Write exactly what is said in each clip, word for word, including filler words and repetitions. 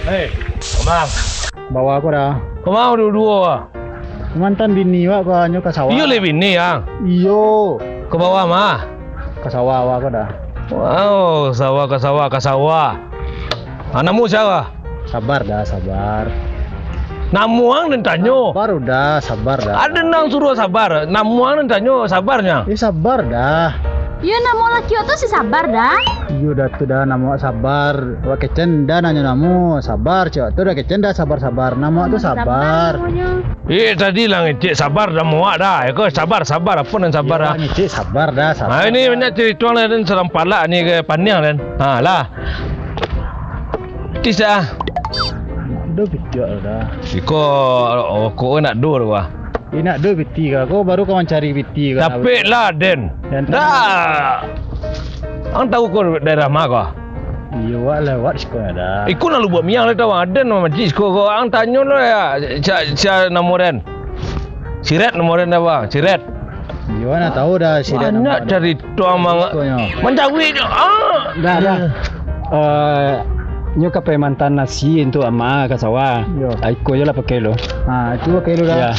Hei, Bang. Bawa ko dah. Ka ma duo-duo, ah? Mantan bini wak ko, nyo ka sawah. Iyo, lai bini, ah? Iyo. Ka bawa ma? Ka sawah wak ko dah. Wow, sawah, ka sawah, ka sawah. Ah, namo sia? Sabar dah, sabar. Namo ang den tanyo. Sabar udah, sabar dah. Ado nan suruah sabar. Namo ang den tanyo, sabarnyo. Eh, sabar dah. Iyo, namo laki wak tu si Sabar dah. Iyo dah tu dah, namo wak Sabar. Wak kecek den dah nanyo namo. Sabar, cek wak tu dah kecek den dah, sabar-sabar. Namo wak tu Sabar. Sabar namonyo. Eh, tadi lah ngecek sabar dah, muak dah. Iko sabar, sabar. Apo nan sabar, ah? Ngecek sabar dah, sabar. Ah, ini banyak cerita lah, dan salam palak ni ka paniang, dan. Ha, lah. Tis, ah. Nak do piti wak dah. Iko, rokok nak do tu, ah. Eh, nak do piti ka? Ko baru ka mancari piti ka? Capek lah, den. Dah. Ang tahu ko daerah ma ko? Iyo, wak lewat siko dah. Iko lalu buek miang lah tahu. Aden mah majik siko ko. Ang tanyo lo ya, sia, sia namo den. Siret namo den dah, Bang. Siret. Iyo, nak tahu dah si den. Banyak carito amang. Manjawik jo. Ah. Dah, dah. Eh, nyo ka pai mantan nasi untuak ama ka sawah. Iyo. Ah, iko je lah pakai lo. Ha, itu pakai lo dah. Iyo.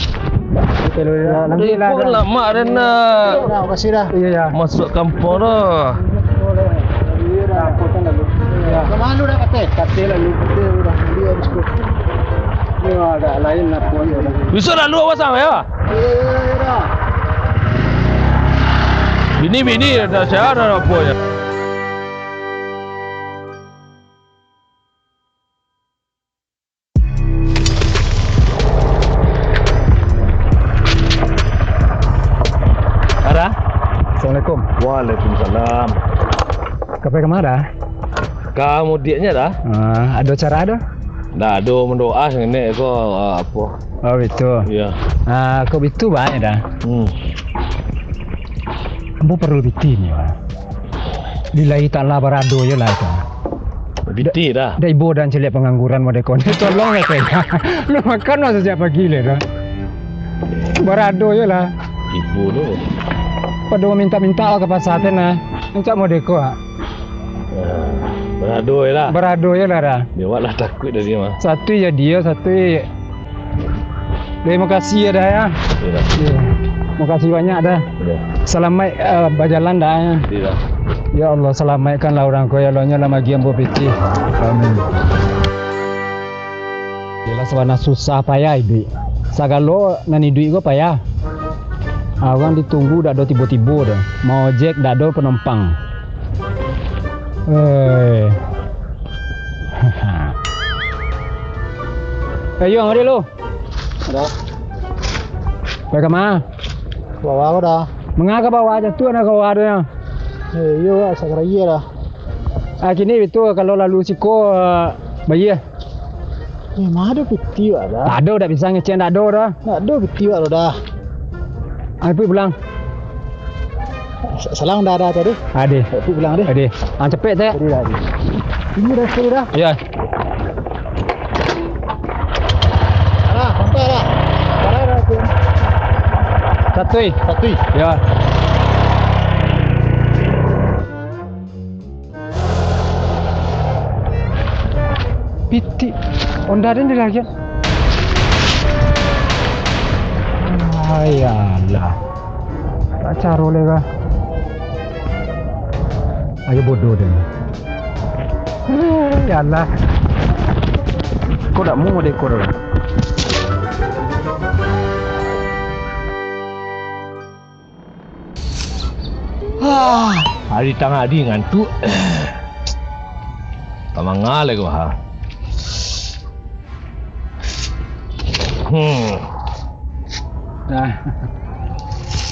Pakai lo dah. Nanti lah. Iko lah mak den nak. Dah, makasih dah. Iyo, iyo. Masuk kampung dah. Iyo dah, potong dah lu. Iyo. Ka ma lu dah, kate? Kate lah lu, kate udah. Beli habis tu. Iyo, agak lain lah pun. Bisa lalu awak sang ya? Iyo, iyo, iyo dah. Bini-bini dah, sia dah apo ya? Ada? Assalamualaikum. Waalaikumsalam. Ka pai ka ma? Ka mudiaknyo dah. Ah, ado acara dah? Dah ado mandoa saketek ko, ah, apo. Oh, bitu. Iyo. Ah, kok bitu bae dah. Hmm. Ambo paralu piti ni, Bang. Lillahi ta'ala barado je lah itu. Piti dah. Dak ibo dan caliak pangangguran modeko. Tolong lah saya. Lu makan mah sajak pagi le dah. Barado je lah. Ibo tu. Pado minta-minta ka pasa tu nah. Minta modeko, ah. Ah, barado je lah. Barado je lah dah. Dia awak lah takuik dari dia mah. Satu ya dia, satu ya. Terima kasih ya dah ya. Iya. Iya. Makasih banyak dah. Iya. Salamaik, eh, bajalan dah ya. Iya. Ya Allah, salamaikkanlah urang ko ya Allah, nyo lah magi ambo piti. Amin. Jelas warna susah payah iduik. Sagalo nan iduik ko payah. Urang ditunggu dak ado tibo-tibo doh. Maojek dak ado penumpang. Eh. Eh, yo, mari lu. Ado. Pai ka ma? Bawah ko dah. Manga ka bawah aja tu, anak kawa tu ya. Eh, iyo, Wak, sakaraya dah. Ah, kini itu kalau lalu siko, eh, bayia. Eh, ma ado piti wak dah? Tak ado, dak bisa ngecek, dak ado dah. Dak ado piti wak dah. Ah, pai pulang. Sa-, salang dah, dah tadi. Ade. Pai pulang deh. Ade. Ah, capek teh. Tadi dah, ade. Ini dah, sudah dah. Ya. Alah, sampai dah. Sampai dah tu. Satu. Satu. Ya. Piti. Onda den di lagi. Ayalah. Tak caro le kah? Ayo bodoh den. Yalah. Kok dak mau dekor? Ah, hari tangah hari ngantuk. Tamanga lai ko ha. Hmm. Nah.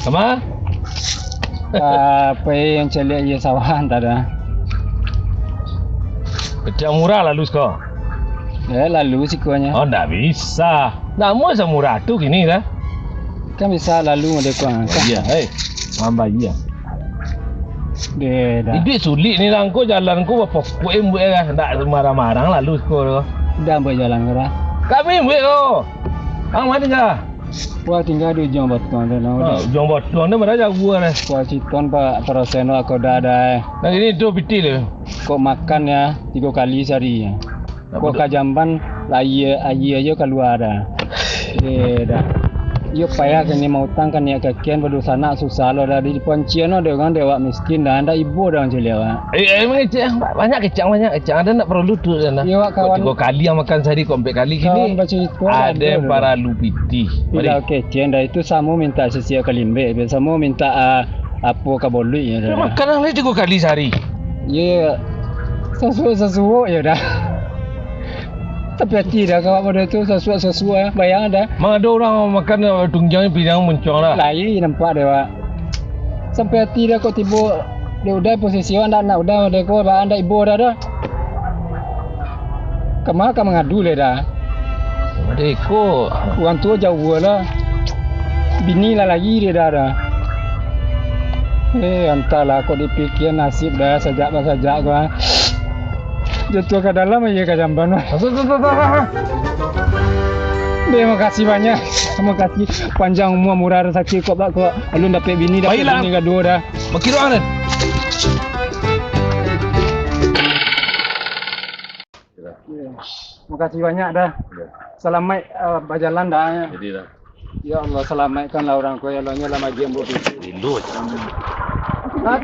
Kama? Ah, pai yang caliak iya sawah antah dah. Kecak murah lalu siko. Eh, lalu sikonyo. Oh, ndak bisa. Ndak mau samurah tu kini dah. Kan bisa lalu model ko, ah. Oh, iya, hei. Mambayia. Deh, dah. Iduik sulik ni lah, angko jalan ko bapokok, eh, buek, eh, ndak marang-marang lalu siko tu. Dah buek jalan ko dah. Kami buek ko. Ang ma tingga? Wah, tingga di Ujuang Batuang tu, nah. Ah, Ujuang Batuang tu mana jauah, eh. Wah, siton, Pak, parasen wak ko dah, dah, eh. Nah, ini tu piti le. Kok makan ya, tigo kali sehari ya. Kok ka jamban, lah aia, aia jo kalua dah. Eh, dah. Iyo payah kini mautang ka niat kakian, badunsanak susah lo dah. Di pancian lo dek urang, dek awak miskin dah, ndak ibo dah urang caliak, Wak. Eh, eh, mangecek, banyak kecek, banyak kecek. Ado ndak paralu tu, dah. Iyo, Wak, kawan. Tigo kali yang makan sahari, kok ampek kali kini. Kawan bacarito, ado yang paralu pitih. Mari. Bilau kecek dah, itu samo mintak sisiak ka limbek, samo mintak, ah, apo ka boluik, yo dah. Makan lah tigo kali sahari. Iyo, sasuok-sasuok, yo dah. Tapi ati dah kawak pado tu, sasuok-sasuok, eh, bayang dah. Mang ado urang makan, eh, tunjang pidang muncuang dah. Lai nampak dek awak. Sampai ati dah kok tibo dek udah posisi awak ndak, ndak udah dek ko, baa ndak ibo dah dah. Kama ka mangadu lai dah. Dek ko. Urang tuo jauah lah. Bini lah lai dek dah dah. Eh, antahlah kok dipikia nasib dah sajak basajak ko, ah. Jatuah ka dalam aia ka jamban, wah. Tuh, tuh, tuh, tuh, tuh. Deh, makasih banyak. Makasih. Panjang umua, murah rasaki, kok, Pak, kok. Alun dapek bini, dapek bini kaduo dah. Bakiruang dah. Makasih banyak dah. Salamaik, eh, bajalan dah. Jadi dah. Ya Allah, salamaikkanlah urang ko, ya Allah, nyo lah magian buah bibik. Rindu. Hah?